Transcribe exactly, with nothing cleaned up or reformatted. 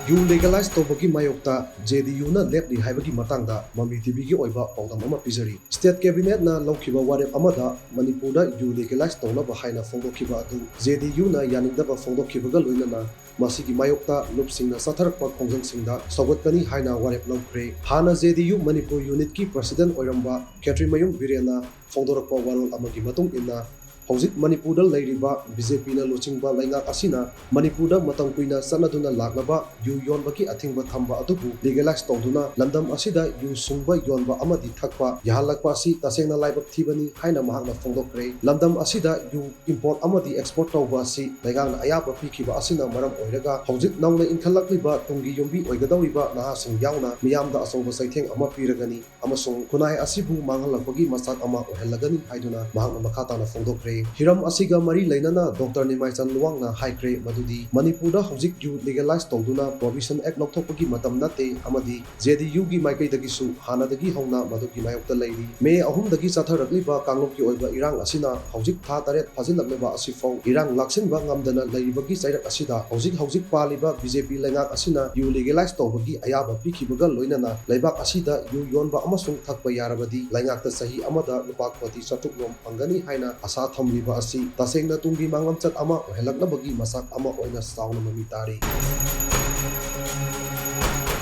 U legalise ꯇꯧꯕꯒꯤ ꯃꯥꯌꯣꯛꯇ J ꯗꯤ ꯌꯨꯅ ꯂꯦꯞꯂꯤ ꯍꯥꯏꯕꯒꯤ ꯃꯇꯥꯡꯗ ꯃꯃꯤ ꯇꯤ ꯚꯤꯒꯤ ꯑꯣꯏꯕ ꯄꯥꯎꯗꯝ ꯑꯃ ꯄꯤꯖꯔꯤ꯫ ꯁ꯭ꯇꯦꯠ ꯀꯦꯕꯤꯅꯦꯠꯅ ꯂꯧꯈꯤꯕ ꯋꯥꯔꯦꯞ ꯑꯃꯗ ꯃꯅꯤꯄꯨꯔꯗ ꯌꯨ ꯂꯤꯒꯦꯂꯥꯏꯖ ꯇꯧꯅꯕ ꯍꯥꯏꯅ ꯐꯣꯡꯗꯣꯛꯈꯤꯕ ꯑꯗꯨ ꯖꯦ ꯗꯤ ꯌꯨꯅ ꯌꯥꯅꯤꯡꯗꯕ ꯐꯣꯡꯗꯣꯛꯈꯤꯕꯒ ꯂꯣꯏꯅꯅ ꯃꯁꯤꯒꯤ ꯃꯥꯌꯣꯛꯇ ꯂꯨꯞꯁꯤꯡꯅ ꯆꯠꯊꯔꯛꯄ ꯈꯣꯡꯖꯪꯁꯤꯡꯗ ꯁꯧꯒꯠꯀꯅꯤ ꯍꯥꯏꯅ ꯋꯥꯔꯦꯞ ꯂꯧꯈ꯭ꯔꯦ꯫ ꯍꯥꯟꯅ ꯖꯦ ꯗꯤ ꯌꯨ ꯃꯅꯤꯄꯨꯔ ꯌꯨꯅꯤꯠꯀꯤ ꯄ꯭ꯔꯁꯤꯗꯦꯟꯠ ꯑꯣꯏꯔꯝꯕ ꯈꯦꯇ꯭ꯔꯤꯃꯌꯨꯝ ꯕꯤꯔꯦꯟꯅ ꯐꯣꯡꯗꯣꯔꯛꯄ ꯋꯥꯔꯣꯜ ꯑꯃꯒꯤ ꯃꯇꯨꯡ ꯏꯟꯅ, ꯍꯧꯖꯤꯛ ꯃꯅꯤꯄꯨꯔꯗ ꯂꯩꯔꯤꯕ ꯕꯤ ꯖꯦ ꯄꯤꯅ ꯂꯨꯆꯤꯡꯕ ꯂꯩꯉꯥꯛ ꯑꯁꯤꯅ ꯃꯅꯤꯄꯨꯔꯗ ꯃꯇꯝ ꯀꯨꯏꯅ ꯆꯠꯅꯗꯨꯅ ꯂꯥꯛꯂꯕ ꯌꯨ ꯌꯣꯟꯕꯒꯤ ꯑꯊꯤꯡꯕ ꯊꯝꯕ ꯑꯗꯨꯕꯨ ꯂꯤꯒꯦꯂꯥꯏꯖ ꯇꯧꯗꯨꯅ ꯂꯝꯗꯝ ꯑꯁꯤꯗ ꯌꯨ ꯁꯨꯡꯕ, ꯌꯣꯟꯕ ꯑꯃꯗꯤ ꯊꯛꯄ ꯌꯥꯍꯜꯂꯛꯄ ꯑꯁꯤ ꯇꯁꯦꯡꯅ ꯂꯥꯏꯕꯛ ꯊꯤꯕꯅꯤ ꯍꯥꯏꯅ ꯃꯍꯥꯛꯅ ꯐꯣꯡꯗꯣꯛꯈ꯭ꯔꯦ꯫ ꯂꯝꯗꯝ ꯑꯁꯤꯗ ꯌꯨ ꯏꯝꯄꯣꯔꯠ ꯑꯃꯗꯤ ꯑꯦꯛꯁꯄꯣꯔꯠ ꯇꯧꯕ ꯑꯁꯤ ꯂꯩꯉꯥꯛꯅ ꯑꯌꯥꯕ ꯄꯤꯈꯤꯕ ꯑꯁꯤꯅ ꯃꯔꯝ ꯑꯣꯏꯔꯒ ꯍꯧꯖꯤꯛ ꯅꯧꯅ ꯏꯟꯈꯠꯂꯛꯂꯤꯕ ꯇꯨꯡꯒꯤ ꯌꯨꯝꯕꯤ ꯑꯣꯏꯒꯗꯧꯔꯤꯕ ꯅꯍꯥꯁꯤꯡ ꯌꯥꯎꯅ ꯃꯤꯌꯥꯝꯗ ꯑꯆꯧꯕ ꯆꯩꯊꯦꯡ ꯑꯃ ꯄꯤꯔꯒꯅꯤ꯫ ꯑꯃꯁꯨꯡ ꯈꯨꯟꯅꯥꯏ ꯑꯁꯤꯕꯨ ꯃꯥꯡꯍꯜꯂꯛꯄꯒꯤ ꯃꯆꯥꯛ ꯑꯃ ꯑꯣꯏꯍꯜꯂꯒꯅꯤ ꯍꯥꯏꯗꯨꯅ ꯃꯍꯥꯛꯅ ꯃꯈꯥ ꯇꯥꯅ ꯐꯣꯡꯗꯣꯛꯈ꯭ꯔꯦ꯫ ꯍꯤꯔꯝ ꯑꯁꯤꯒ ꯃꯔꯤ ꯂꯩꯅꯅ ꯗꯣꯛꯇꯔ ꯅꯤꯃꯥꯏꯆꯟ ꯂꯨꯋꯥꯡꯅ ꯍꯥꯏꯈ꯭ꯔꯦ ꯃꯗꯨꯗꯤ ꯃꯅꯤꯄꯨꯔꯗ ꯍꯧꯖꯤꯛ ꯌꯨ ꯂꯤꯒꯦꯂꯥꯏꯖ ꯇꯧꯗꯨꯅ ꯄ꯭ꯔꯣꯍꯤꯕꯤꯁꯟ ꯑꯦꯛ ꯂꯧꯊꯣꯛꯄꯒꯤ ꯃꯇꯝ ꯅꯠꯇꯦ ꯑꯃꯗꯤ ꯖꯦ ꯗꯤ ꯌꯨꯒꯤ ꯃꯥꯏꯀꯩꯗꯒꯤꯁꯨ ꯍꯥꯟꯅꯗꯒꯤ ꯍꯧꯅ ꯃꯗꯨꯒꯤ ꯃꯥꯌꯣꯛꯇ ꯂꯩꯔꯤ꯫ ꯃꯦ ꯑꯍꯨꯝꯗꯒꯤ ꯆꯠꯊꯔꯛꯂꯤꯕ ꯀꯥꯡꯂꯨꯞꯀꯤ ꯑꯣꯏꯕ ꯏꯔꯥꯡ ꯑꯁꯤꯅ ꯍꯧꯖꯤꯛ ꯊꯥ ꯇꯔꯦꯠ ꯐꯥꯖꯤꯜꯂꯛꯂꯕ ꯑꯁꯤꯐꯥꯎ ꯏꯔꯥꯡ ꯂꯥꯛꯁꯤꯟꯕ ꯉꯝꯗꯅ ꯂꯩꯔꯤꯕꯒꯤ ꯆꯩꯔꯛ ꯑꯁꯤꯗ ꯍꯧꯖꯤꯛ ꯍꯧꯖꯤꯛ ꯄꯥꯜꯂꯤꯕ ꯕꯤ ꯖꯦ ꯄꯤ ꯂꯩꯉꯥꯛ ꯑꯁꯤꯅ ꯌꯨ ꯂꯤꯒꯦꯂꯥꯏꯖ ꯇꯧꯕꯒꯤ ꯑꯌꯥꯕ ꯄꯤꯈꯤꯕꯒ ꯂꯣꯏꯅꯅ ꯂꯩꯕꯥꯛ ꯑꯁꯤꯗ ꯌꯨ ꯌꯣꯟꯕ ꯑꯃꯁꯨꯡ ꯊꯛꯄ ꯌꯥꯔꯕꯗꯤ ꯂꯩꯉꯥꯛꯇ ꯆꯍꯤ ꯑꯃꯗ ꯂꯨꯄꯥ ꯀꯣꯇꯤ ꯆꯥꯇ꯭ꯔꯨꯛ ꯔꯣꯝ ꯐꯪꯒꯅꯤ ꯍꯥꯏꯅ ꯑꯁꯥ ꯊꯝꯂꯤꯕ ꯑꯁꯤ ꯇꯁꯦꯡꯅ ꯇꯨꯡꯒꯤ ꯃꯥꯡꯂꯝꯆꯠ ꯑꯃ ꯑꯣꯏꯍꯜꯂꯛꯅꯕꯒꯤ ꯃꯆꯥꯛ ꯑꯃ ꯑꯣꯏꯅ ꯆꯥꯎꯅ ꯃꯃꯤ ꯇꯥꯔꯤ꯫